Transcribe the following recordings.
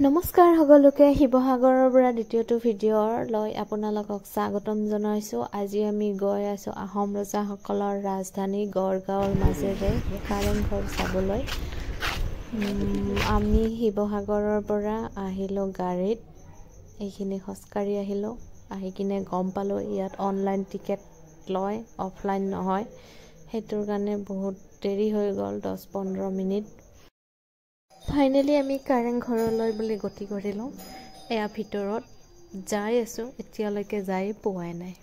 নমস্কাৰ সকলোকে, শিৱসাগৰৰ পৰা দ্বিতীয়টো ভিডিঅ'ৰ লৈ আপোনালোকক স্বাগতম জনাইছোঁ। আজি আমি গৈ আছোঁ আহোম ৰজাসকলৰ ৰাজধানী গড়গাঁৱৰ মাজেৰে কাৰেংঘৰ চাবলৈ। আমি শিৱসাগৰৰ পৰা আহিলোঁ গাড়ীত, এইখিনি খোজকাঢ়ি আহিলোঁ। আহি কিনে গম পালোঁ ইয়াত অনলাইন টিকেট লয়, অফলাইন নহয়। সেইটোৰ কাৰণে বহুত দেৰি হৈ গ'ল, 10-15 মিনিট। ফাইনেলি আমি কাৰেংঘৰলৈ বুলি গতি কৰিলোঁ। এয়া ভিতৰত যাই আছোঁ, এতিয়ালৈকে যাই পোৱাই নাই।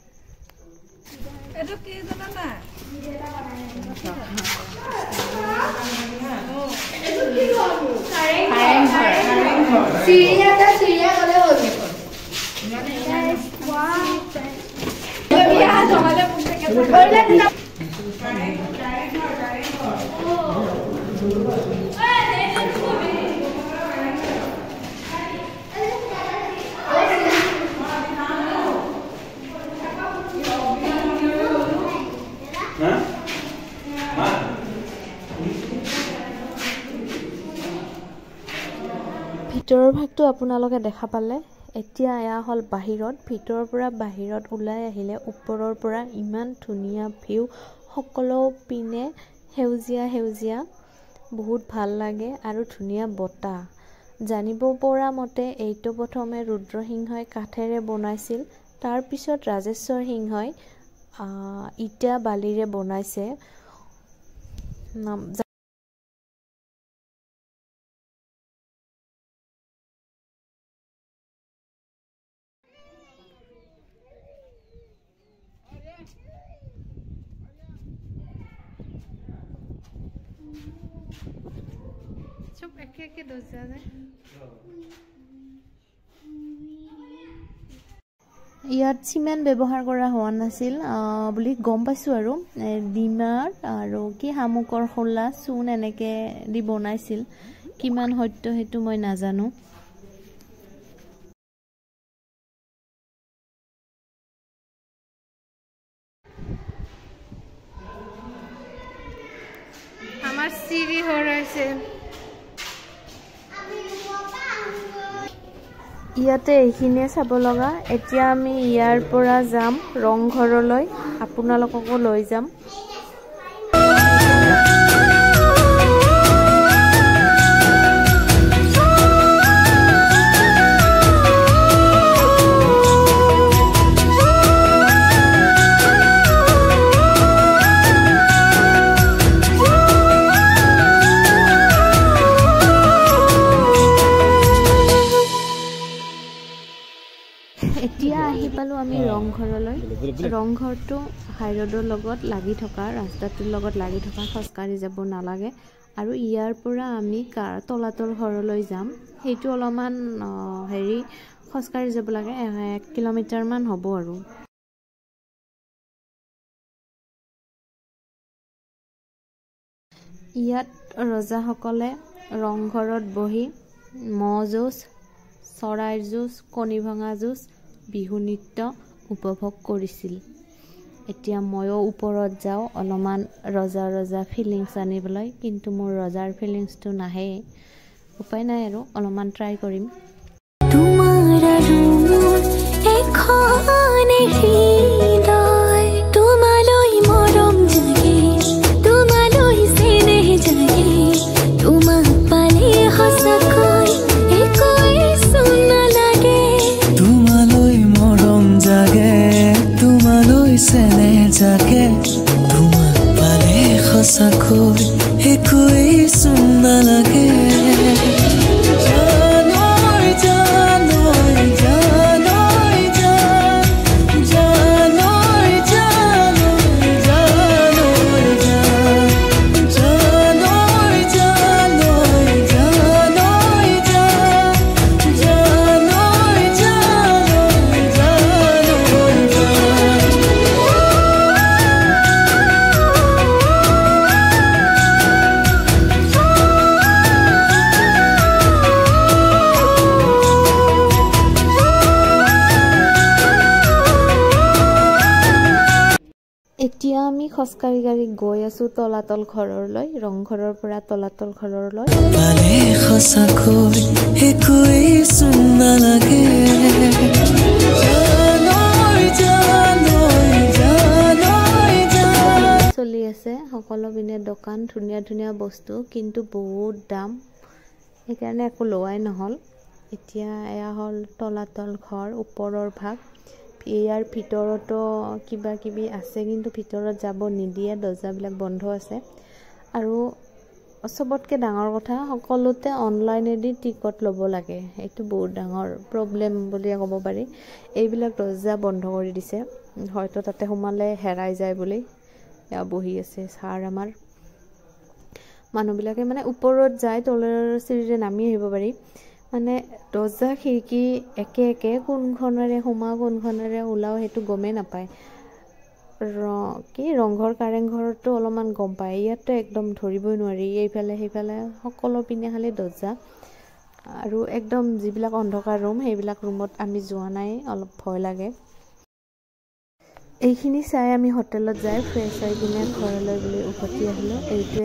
ভিতৰৰ ভাগটো আপোনালোকে দেখা পালে। এতিয়া এয়া হ'ল বাহিৰত। ভিতৰৰ পৰা বাহিৰত ওলাই আহিলে ওপৰৰ পৰা ইমান ধুনীয়া ভিউ, সকলো পিনে সেউজীয়া সেউজীয়া, বহুত ভাল লাগে আৰু ধুনীয়া বতাহ। জানিব পৰা মতে এইটো প্ৰথমে ৰুদ্ৰসিংহই কাঠেৰে বনাইছিল, তাৰপিছত ৰাজেশ্বৰ সিংহই ইটা বালিৰে বনাইছে। চব একে একে দৰ্জা যায়। ইয়াত চিমেণ্ট ব্যৱহাৰ কৰা হোৱা নাছিল বুলি গম পাইছোঁ আৰু ডিমাৰ আৰু কি শামুকৰ খোলা চূণ এনেকৈ দি বনাইছিল। কিমান সত্য সেইটো মই নাজানো। আমাৰ চিৰি হৰাইছে। ইয়াতে এইখিনিয়ে চাব লগা। এতিয়া আমি ইয়াৰ পৰা যাম ৰংঘৰলৈ, আপোনালোককো লৈ যাম। এতিয়া আহি পালোঁ আমি ৰংঘৰলৈ। ৰংঘৰটো হাইৰোডৰ লগত লাগি থকা, ৰাস্তাটোৰ লগত লাগি থকা, খোজকাঢ়ি যাব নালাগে। আৰু ইয়াৰ পৰা আমি তলাতল ঘৰলৈ যাম। সেইটো অলপমান হেৰি খোজকাঢ়ি যাব লাগে, 1 কিলোমিটাৰমান হ'ব আৰু। ইয়াত ৰজাসকলে ৰংঘৰত বহি ম'হ যুঁজ, চৰাইৰ যুঁজ, কণী ভঙা যুঁজ, বিহু নৃত্য উপভোগ কৰিছিল। এতিয়া ময়ো ওপৰত যাওঁ অলপমান ৰজা ৰজা ফিলিংছ আনিবলৈ, কিন্তু মোৰ ৰজাৰ ফিলিংছটো নাহেই। উপায় নাই আৰু, অলপমান ট্ৰাই কৰিম। তোমাক পালে সঁচাকৈ একোৱেই চোন নালাগে। এতিয়া আমি খোজকাঢ়ি গাড়ী গৈ আছো তলাতল ঘৰলৈ, ৰংঘৰৰ পৰা তলাতল ঘৰলৈ। পালে সঁচাকৈ একোৱেই দোকান, ধুনীয়া ধুনীয়া বস্তু, কিন্তু বহুত দাম, সেইকাৰণে একো লোৱাই নহ'ল। এতিয়া এয়া হ'ল তলাতল ঘৰ ওপৰৰ ভাগ। ইয়াৰ ভিতৰতো কিবা কিবি আছে, কিন্তু ভিতৰত যাব নিদিয়ে, দৰ্জাবিলাক বন্ধ আছে। আৰু চবতকৈ ডাঙৰ কথা, সকলোতে অনলাইনেদি টিকট ল'ব লাগে। এইটো বহুত ডাঙৰ প্ৰব্লেম বুলিয়ে ক'ব পাৰি। এইবিলাক দৰ্জা বন্ধ কৰি দিছে, হয়তো তাতে সোমালে হেৰাই যায় বুলি। এয়া বহি আছে ছাৰ আমাৰ। মানুহবিলাকে মানে ওপৰত যায়, তলৰ চিৰিৰে নামি আহিব পাৰি। মানে দৰ্জা খিৰিকী একে একে, কোনখনেৰে সোমাওঁ কোনখনেৰে ওলাওঁ সেইটো গমেই নাপায়। কি ৰংঘৰ কাৰেংঘৰতো অলপমান গম পায়, ইয়াততো একদম ধৰিবই নোৱাৰি। এইফালে সেইফালে সকলো পিনে খালি দৰ্জা। আৰু একদম যিবিলাক অন্ধকাৰ ৰুম, সেইবিলাক ৰুমত আমি যোৱা নাই, অলপ ভয় লাগে। এইখিনি চাই আমি হোটেলত যাই ফ্ৰেছ হৈ কিনে ঘৰলৈ বুলি উভতি আহিলোঁ। এইটোৱে